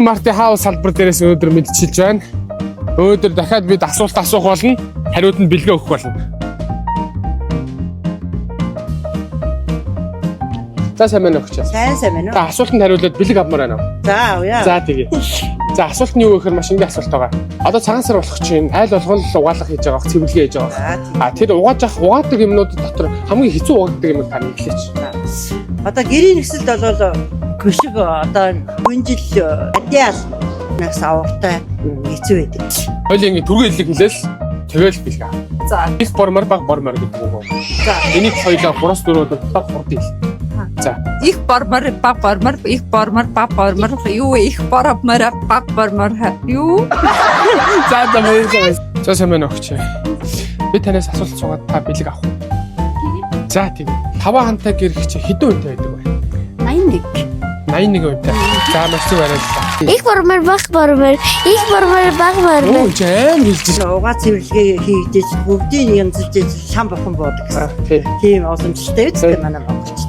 Марти Хаус салбар дээрээс өнөөдөр мэдчилж байна. Өнөөдөр дахиад бид асуулт асуух болно. Хариуд нь бэлгээ өгөх болно. За, сайн байна уу, өгч. Сайн, сайн байна уу? За, асуултанд хариулаад бэлэг авмаар байна уу? За, авъя. За, тэгье. За, асуулт нь юу гэхээр маш энгийн асуулт байгаа. Одоо цагаан сар болох чинь айл болгон л угаалга хийж байгаа, цэвэрлэгээ хийж байгаа. За, тийм. А тэр угааж авах угаадаг юмнууд дотор хамгийн хэцүү угаагддаг юм та нэглээч. Одоо гэрийн нөхцөлд бол хөшиг, одоо гүнжил, адиал нас авартай хэцүү байдаг. Хоёул ингэ түргэн хэлэг хэлээл тэгэл бэлэг ав. За. Их бормор, баг бормор гэдэг үг. За. Энийг хоёлаа 3-4 удаа хурд хэл. За. Их бормор, баг бормор, их бормор, баг бормор, юу вэ? Их бормор, баг бормор, юу? За за, баярлалаа. За, сайн байна уу, өгч. Би танаас асуулт суугаад та бэлэг авах уу? За, тийм. Таваа хантай гэр чи хэдэн үнэтэй байдаг вэ? 81. 81 үнэтэй. За, маш зүг, баярлалаа. Их бормор, баг бормор, их бормор, баг бормор. Оо, чи амар хэлж байна. Угаа цэвэрлэгээ хийгдэж бүгдийг янзлж лам бурхан буудаг гэсэн. Тий. Тийм уламжлалтай үстэй манай монголч.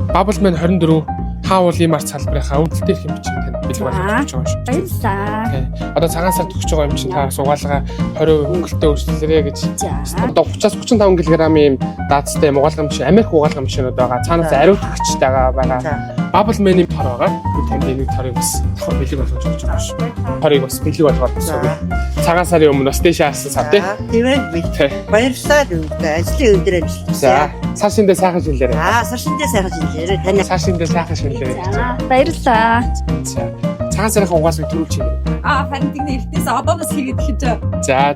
Bubble Man 24 хаавал ийм арт салбарынхаа өвдөлттэй их юм чинь танд бэлэг болгож өгч байгаа шүү. Баярлалаа. Тий. Одоо цагаан сард өгч байгаа юм чинь та угаалга 20% хөнгөлөлтөй өрсөлдөрэй гэж. За. Одоо 30-аас 35 кг-ийн юм даацтай юм угаалга машин, Америк угаалга машинууд байгаа. Цаанаас ариутгагчтайгаа байгаа. За. Bubble Man-ийн тор байгаа. Би танд энийг торыг бас давхар бэлэг болгож өгч байгаа шүү. Торыг бас бэлэг болгоод бас За. өгье. Цагаан сарын өмнө бас дээшээ харсан сар, тий. За, тийм ээ. Би Тий. баярлалаа дүүтэй. Ажлын өндөр амжилт. За, сар шиндээ сайхан шинэлээрэй. За, сар шиндээ сайхан шинэлээрэй. Таны Сар шиндээ сайхан шинэлээрэй. За, баярлалаа. За, цагаан сарын угаалгыг төрүүлж хийгээрэй. А харин тэгнэ эртнээс одооноос хийгээд эхэлж байгаа. За.